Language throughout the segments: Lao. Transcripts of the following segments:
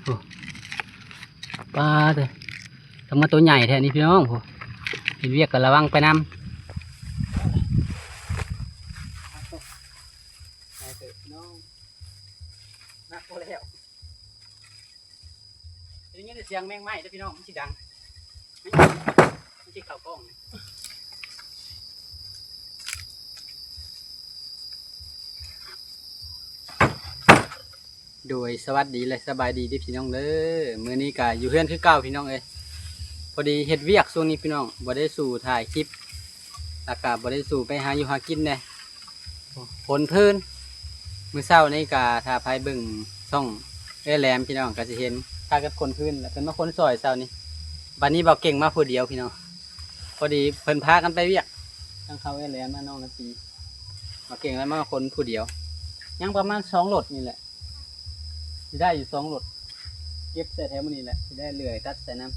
ໂອ້ ປາດເອີຍ ທັງມາໂຕໃຫຍ່ແທ້ນີ້ພີ່ນ້ອງ. ໂອ້ ເຮັດວຽກກໍລະວັງໄປນຳ. ໄດ້ເຕີບພີ່ນ້ອງ ໜັກພໍແລ້ວ. ໄດ້ຍິນແຕ່ສຽງແມງໄມ້ເດີ້ພີ່ນ້ອງ ມັນຊິດັງ ມັນຊິເຂົ້າກ້ອງ. ໂດຍ ສະຫວັດດີ ແລະ ສະບາຍດີເດີ້ພີ່ນ້ອງເດີ້. ມື້ນີ້ກະຢູ່ເຮືອນຄືເກົ່າພີ່ນ້ອງເອີຍ. ພໍດີເຮັດວຽກຊ່ວງນີ້ພີ່ນ້ອງ ບໍ່ໄດ້ສູ່ຖ່າຍຄລິບ ແລ້ວກະບໍ່ໄດ້ສູ່ໄປຫາຢູ່ຫາກິນແດ່. ຂົນພື້ນ ມື້ເຊົ້ານີ້ກະຖ້າໃຜເບິ່ງຊ່ອງເອື້ອຍແຫຼມພີ່ນ້ອງກະຊິເຫັນ ພາກັນຂົນພື້ນ ແລ້ວເພິ່ນມາຂົນຊ່ອຍເຊົ້ານີ້. ບັດນີ້ບ່າວເກັ່ງມາຜູ້ດຽວພີ່ນ້ອງ ພໍດີເພິ່ນພາກັນໄປວຽກ ທາງເຂົາເອື້ອຍແຫຼມ ມານ້ອງນາຕີ. ບ່າວເກັ່ງແລ້ວມາຂົນຜູ້ດຽວ ຍັງປະມານສອງລົດນີ້ແຫຼະ. ຊິໄດ້ຢູ່ສອງລົດ ເກັບໃສ່ແຖວມື້ນີ້ແຫຼະ ຊິໄດ້ເລື່ອຍຕັດໃສ່ນຳ.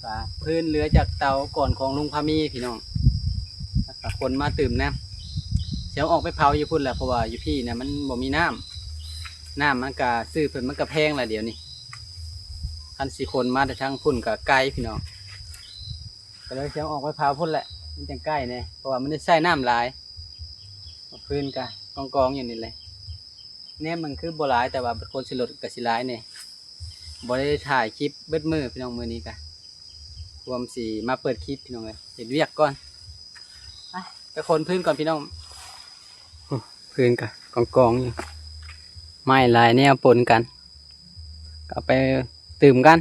ກະພື້ນເຫຼືອຈາກເຕົາກ່ອນຂອງລຸງພາມີພີ່ນ້ອງ ແລ້ວກະຂົນມາຕື່ມນຳ. ຊິເອົາອອກໄປເຜົາຢູ່ພຸ້ນແຫຼະ ເພາະວ່າຢູ່ພີ້ນະມັນບໍ່ມີນ້ຳ ນ້ຳມັນກະຊື້ເພິ່ນມັນກະແພງລະດຽວນີ້. ຄັນຊິຂົນມາແຕ່ທາງພຸ້ນກະໄກພີ່ນ້ອງ ກະເລີຍຊິເອົາອອກໄປເຜົາພຸ້ນແຫຼະ ມັນຈັ່ງໃກ້ແດ່ ເພາະວ່າມັນໄດ້ໃຊ້ນ້ຳຫຼາຍ. ເອົາພື້ນກະກອງໆຢູ່ນີ້ແຫຼະ ແນມມັນຄືບໍ່ຫຼາຍ ແຕ່ວ່າບັດຄົນໃສ່ລົດກະຊິຫຼາຍແດ່. ບໍ່ໄດ້ຖ່າຍຄລິບເບິດມື້ພີ່ນ້ອງ ມື້ນີ້ກະ ຄວາມຊິມາເປີດຄລິບພີ່ນ້ອງເອີຍ ເຮັດວຽກກ່ອນ. ໄປ ໄປຂົນພື້ນກ່ອນພີ່ນ້ອງ. ໂອ້ ພື້ນກະກອງໆຢູ່ ໄມ້ຫຼາຍແນວປົນກັນ ກະເອົາໄປຕື່ມກັນ.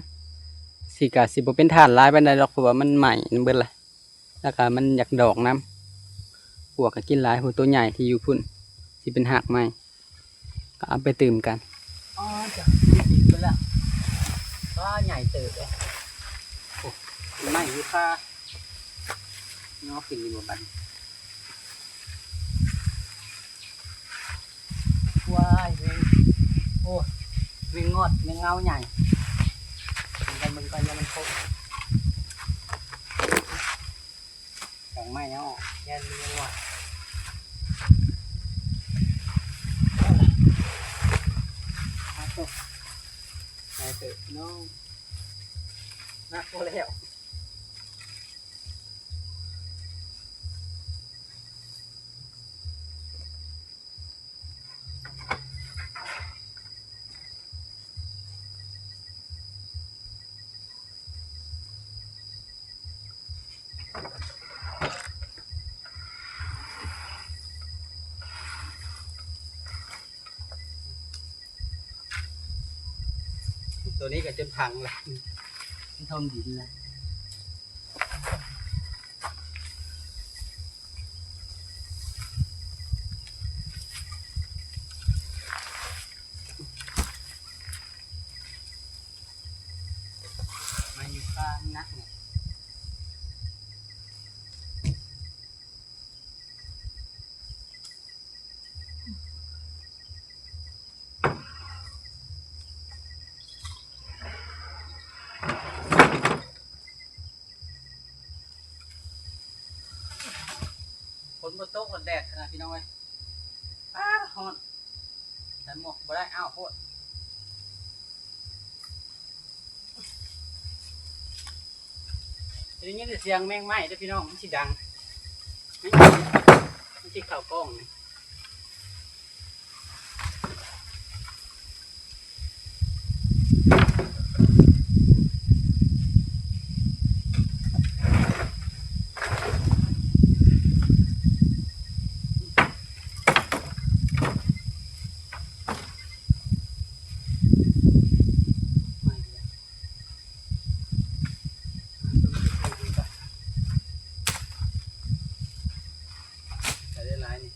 ຊິກະຊິບໍ່ເປັນຖ່ານຫຼາຍປານໃດດອກ ເພາະວ່າມັນໄໝ້ນຳເບິດລະ. ແລ້ວກະມັນຢາກດອກນຳ ປວກກະກິນຫຼາຍ. ໂຫ ໂຕໃຫຍ່ທີ່ຢູ່ພຸ້ນ ຊິເປັນຮາກໄມ້ ກະເອົາໄປຕື່ມກັນ. ອໍ ຈ້ະ ກິນເບິດລະ ປາໃຫຍ່ເຕີບເດ້. ໂອ້ ໄມ້ຢູ່ຄາ ຍໍຂຶ້ນຢູ່ບໍ່ບັດນີ້. ວ້າຍ ແມງ ໂອ້ຍ ແມງງອດ ແມງເງົາໃຫຍ່ ເບິ່ງກ່ອນ ເບິ່ງກ່ອນ ຢ່າມັນຄົບ ກາງໄມ້ເອົາອອກ ຢ້ານແມງງອດ. ມາຕົກ ໄດ້ເຕີບພີ່ນ້ອງ ໜັກພໍແລ້ວ. ໂຕນີ້ກະຈົນພັງລະ ມັນຖົ່ມດິນລະ. ມາຢູ່ປ່າໜັກເນາະ. ຝົນບໍ່ຕົກ ແດດຂະໜາດ ພີ່ນ້ອງເອີຍ. ອ້າ ຮ້ອນ. ໃສ່ໝວກບໍ່ໄດ້ ອ້າວ ໂພດ. ໄດ້ຍິນແຕ່ສຽງແມງໄມ້ເດີ້ພີ່ນ້ອງ ມັນຊິດັງ ມັນຊິເຂົ້າກ້ອງນີ້. ໃສ່ໄດ້ຫຼາຍນີ້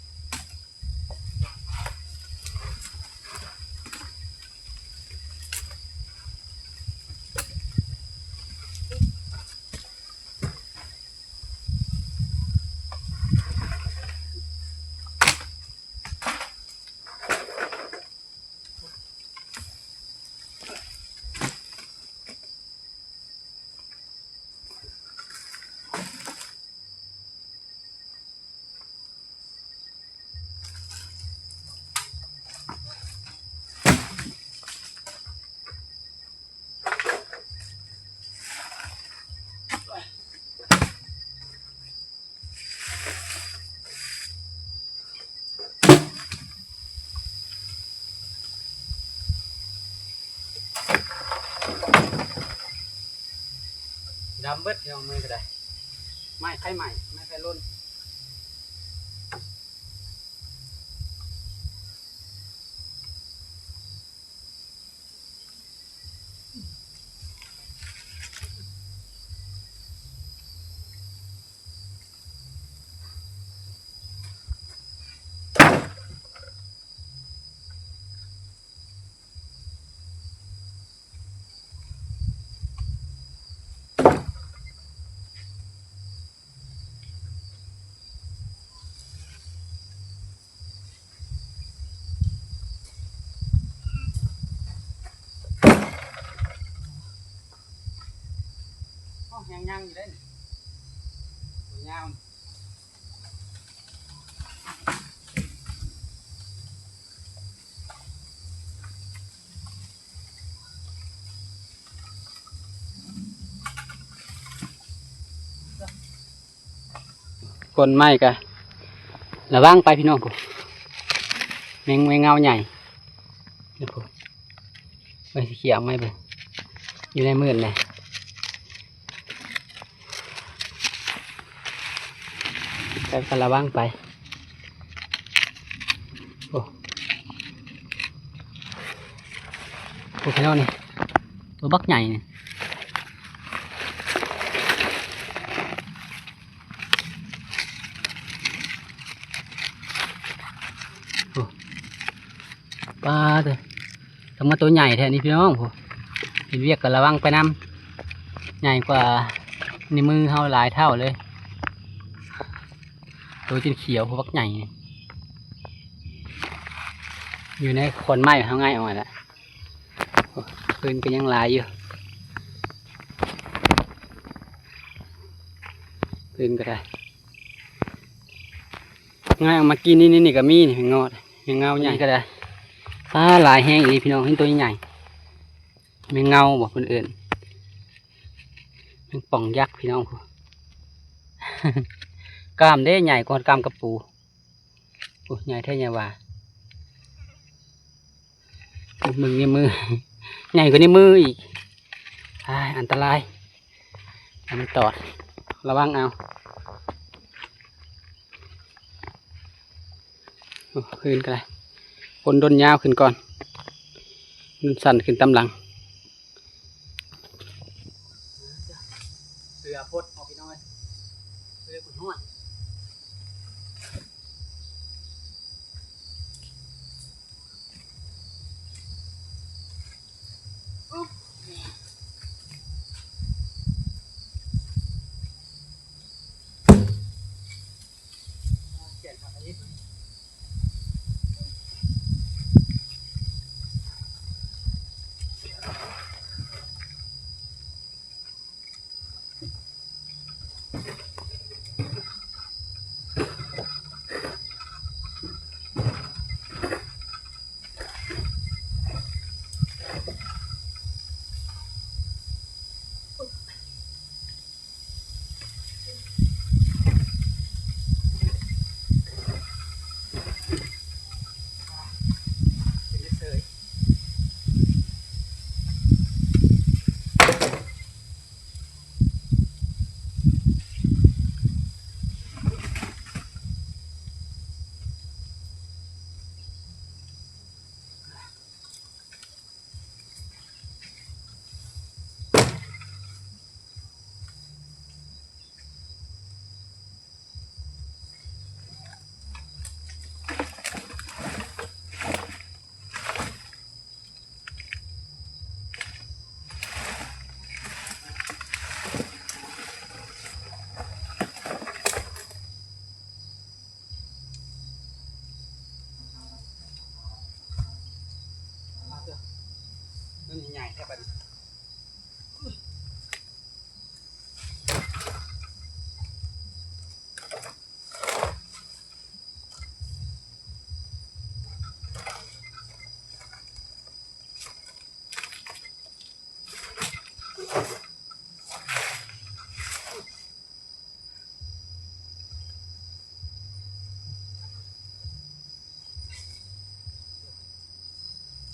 ດຳເບິດ ພີ່ນ້ອງ ມື້ນີ້ກໍໄດ້ ໄມ້ໄຟໄໝ້ ໄມ້ໄຟລົນ. ໂອ້ ຍັງໆຢູ່ເດ້ນີ້ ບໍ່ຍາວ. ກົນໄມ້ກະລະວັງໄປ ພີ່ນ້ອງ ພຸ້ນ ແມງ ແມງເງົາໃຫຍ່ ພຸ້ນ. ເບິ່ງ ຊິເຂົ້າໄມ້ເບິ່ງ ຢູ່ໃນມືດແຫຼະ ແຕ່ກໍລະວັງໄປ. ໂອ້ ໂອ້ ພີ່ນ້ອງ ນີ້ ໂຕບັກໃຫຍ່ນີ້ ໂອ້ ປາດເອີຍ ທຳມາໂຕໃຫຍ່ແທ້ນີ້ ພີ່ນ້ອງ ໂອ້ ເຮັດວຽກກໍລະວັງໄປນຳ ໃຫຍ່ກວ່ານິ້ວມືເຮົາຫຼາຍເທົ່າເລີຍ ໂຕຈົນຂຽວ ໂອ້ ບັກໃຫຍ່ ຢູ່ໃນຂອນໄມ້ເຮົາງ່າຍອອກມາແລ້ວ. ໂອ້ ຟືນກໍຍັງຫຼາຍຢູ່ ຟືນກໍໄດ້ ງ່າຍອອກມາກິນ ນີ້ ນີ້ ນີ້ກໍມີ ນີ້ ແມງງອດ ແມງເງົາໃຫຍ່ກໍໄດ້ ປາ ຫຼາຍແຮງອີ່ຫຼີ ພີ່ນ້ອງ ເຫັນໂຕໃຫຍ່ ແມງເງົາບໍ ເພິ່ນເອີ້ນ ແມງປ່ອງຍັກ ພີ່ນ້ອງ ຜູ້ ກ້າມເດ້ ໃຫຍ່ກວ່າກ້າມກະປູ. ໂອ້ ໃຫຍ່ແທ້ໃຫຍ່ວ່າ ເບິ່ງໃນມື ໃຫຍ່ກວ່າໃນມືອີກ ອ້າຍ ອັນຕະລາຍ ໃຫ້ມັນຕອດ ລະວັງເອົາ. ໂອ້ ຄືນກໍໄດ້ ຄົນດົນຍາວຂຶ້ນກ່ອນ ມັນສັ່ນຂຶ້ນຕາມຫຼັງ. ເສືອພົດອອກ ພີ່ນ້ອງເອີຍ ເສືອຄົນຮ້ອນ.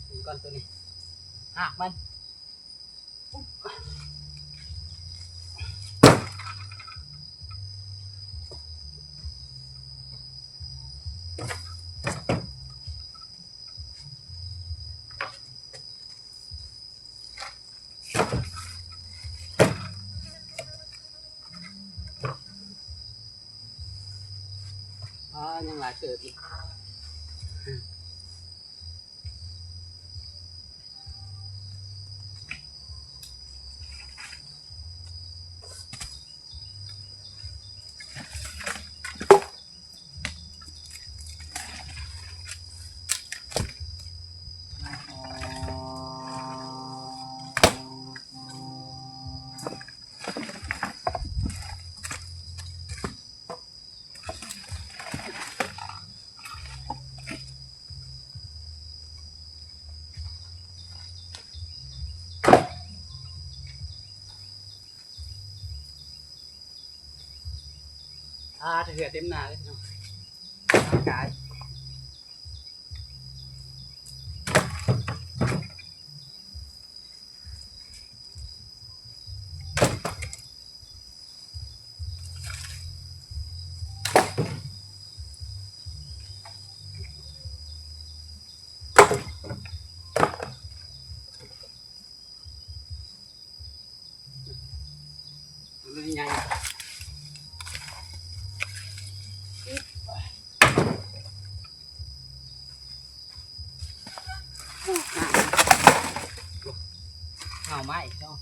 ນີ້ກ່ອນ ໂຕນີ້ ຮາກມັນ. ຍັງຫຼາຍເຕີບຢູ່. ອ່າ ເຫື່ອເຕັມໜ້າເລີຍເນາະ ຮ່າງກາຍ. ເຫງົາໄມ້ເນາະ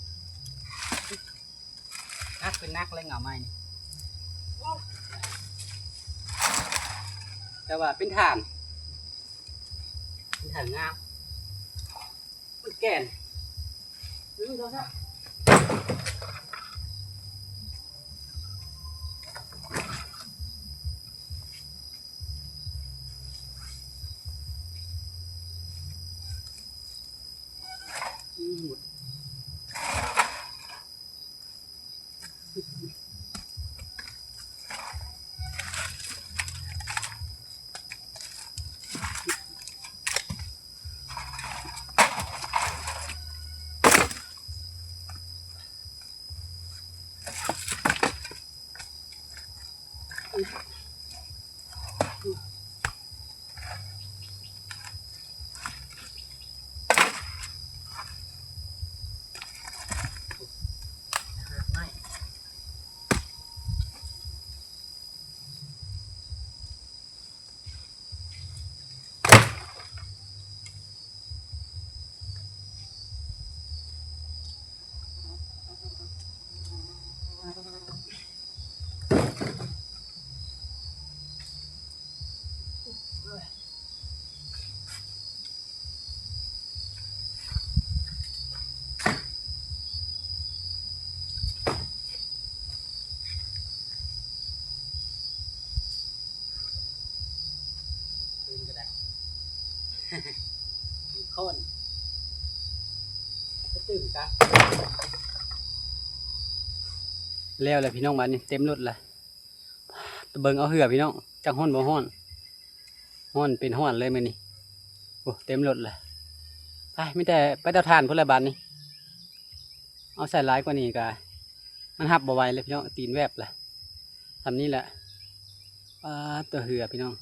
ໜັກເປັນໜັກເລີຍເຫງົາໄມ້ນີ້ ແຕ່ວ່າເປັນຖ່ານ ເປັນຖ່ານງາມ. ມັນແກ່ນ ຄືນກໍໄດ້ ໂຄ່ນ ກະຕື່ມກັນ ແລ້ວແຫຼະພີ່ນ້ອງ ບາດນີ້ເຕັມລົດລະ. ເບິ່ງເອົາເຫື່ອພີ່ນ້ອງ ຈັກຮ້ອນບໍ່ຮ້ອນ ຮ້ອນເປັນຮ້ອນເລີຍມື້ນີ້ ໂອ້ ເຕັມລົດລະ. ໄປ ມີແຕ່ໄປເຕົາຖ່ານພຸ້ນແຫຼະບາດນີ້ ເອົາໃສ່ຫຼາຍກວ່ານີ້ກະ ມັນຮັບບໍ່ໄຫວແລ້ວພີ່ນ້ອງ ຕີນແວບລະ. ສ່ຳນີ້ແຫຼະ ປາດ ຕົວເຫື່ອພີ່ນ້ອງ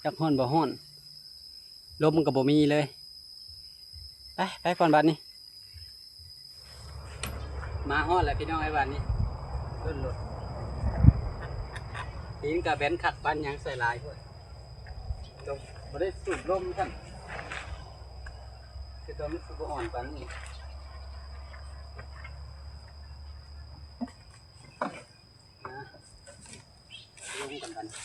ຈັກຮ້ອນບໍ່ຮ້ອນ ລົມມັນກໍບໍ່ມີເລີຍ. ໄປ ໄປກ່ອນບາດນີ້. ມາຮອດແລ້ວພີ່ນ້ອງເອີຍ ບາດນີ້ ລົດ ລົດ ຕີນກະແບນຄັກປານຫຍັງ ໃສ່ຫຼາຍໂພດ ລົມ ບໍ່ໄດ້ສູບລົມຊັ້ນ ຄືຕົວມັນຄືບໍ່ອ່ອນປານນີ້. ມາ ລົງກັນບາດນີ້.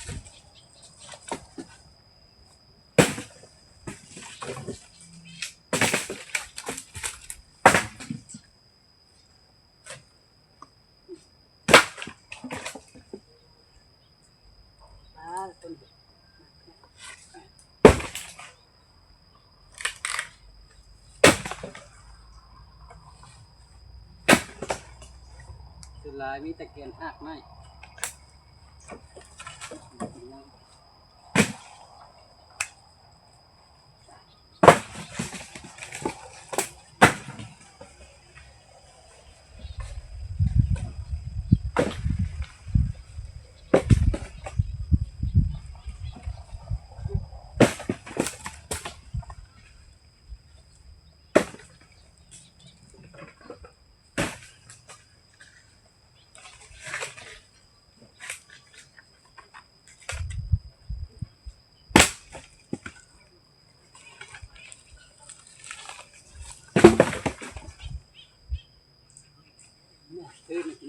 ສ່ວນຫຼາຍມີແຕ່ແກ່ນຮາກໄມ້. ເ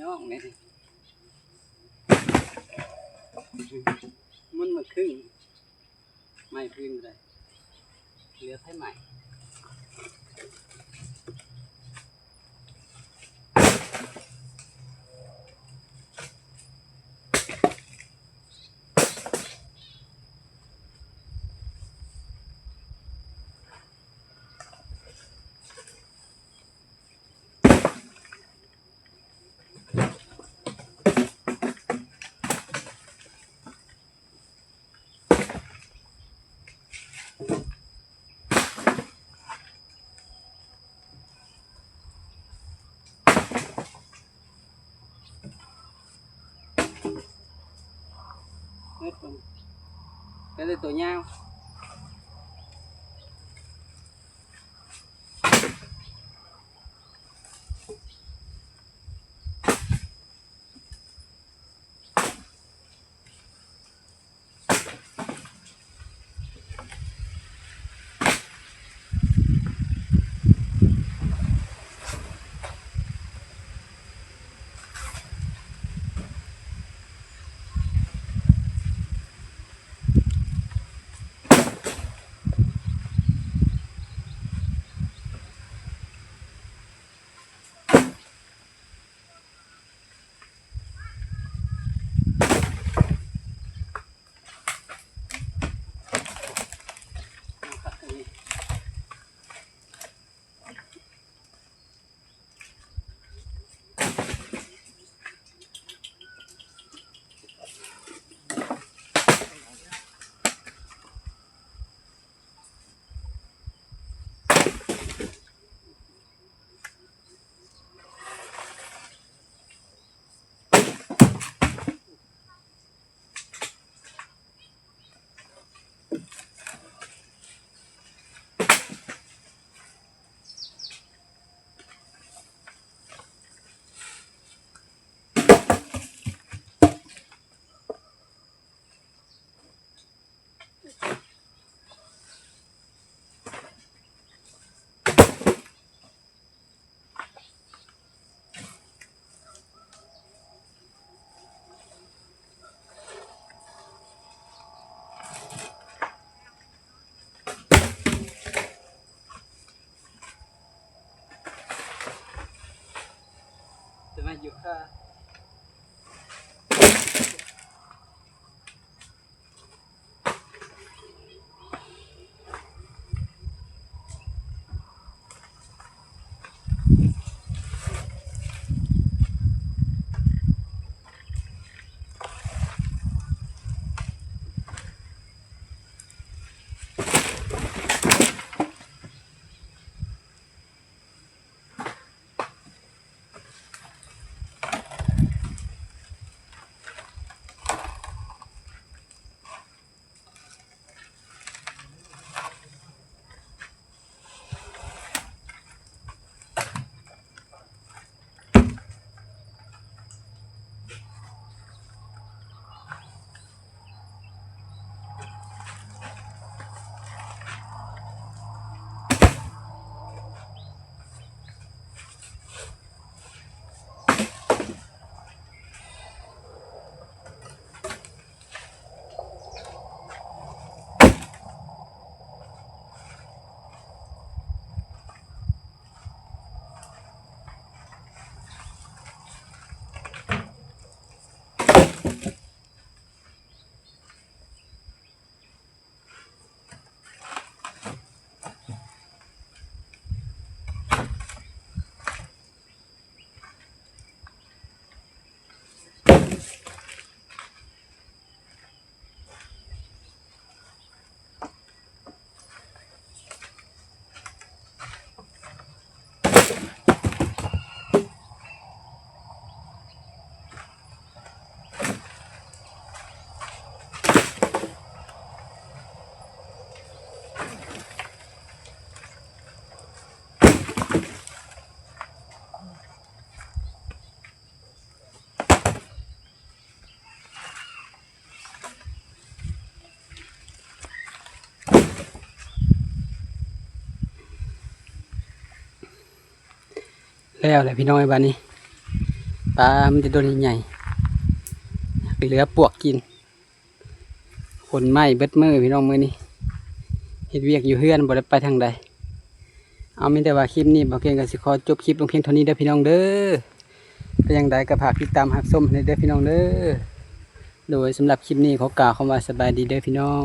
ນ້ອງນີ້ ມັນມາຄຶ້ງ ໄມ້ພື້ນບໍ່ໄດ້ ເຫຼືອໃຜໄມ້. ເຮັດເບິ່ງ ເຮັດແຕ່ຕົວຍາວ. ແລ້ວແຫຼະພີ່ນ້ອງເອີຍ ບາດນີ້ ປາມັນຈະໂດນໃຫຍ່ໆ ເຫຼືອປວກກິນ. ຝົນໃໝ່ເບິດມື້ພີ່ນ້ອງ ມື້ນີ້ເຮັດວຽກຢູ່ເຮືອນ ບໍ່ໄດ້ໄປທາງໃດ. ເອົາ ມີແຕ່ວ່າຄລິບນີ້ ບ່າວເກັ່ງກໍຊິຂໍຈົບຄລິບລົງພຽງເທົ່ານີ້ເດີພີ່ນ້ອງເດີ. ເປັນຈັ່ງໃດກໍຝາກຕິດຕາມຮັບຊົມໃຫ້ແດ່ເດີພີ່ນ້ອງເດີ. ໂດຍ ສຳລັບຄລິບນີ້ຂໍກ່າວຄຳວ່າສະບາຍດີເດີພີ່ນ້ອງ.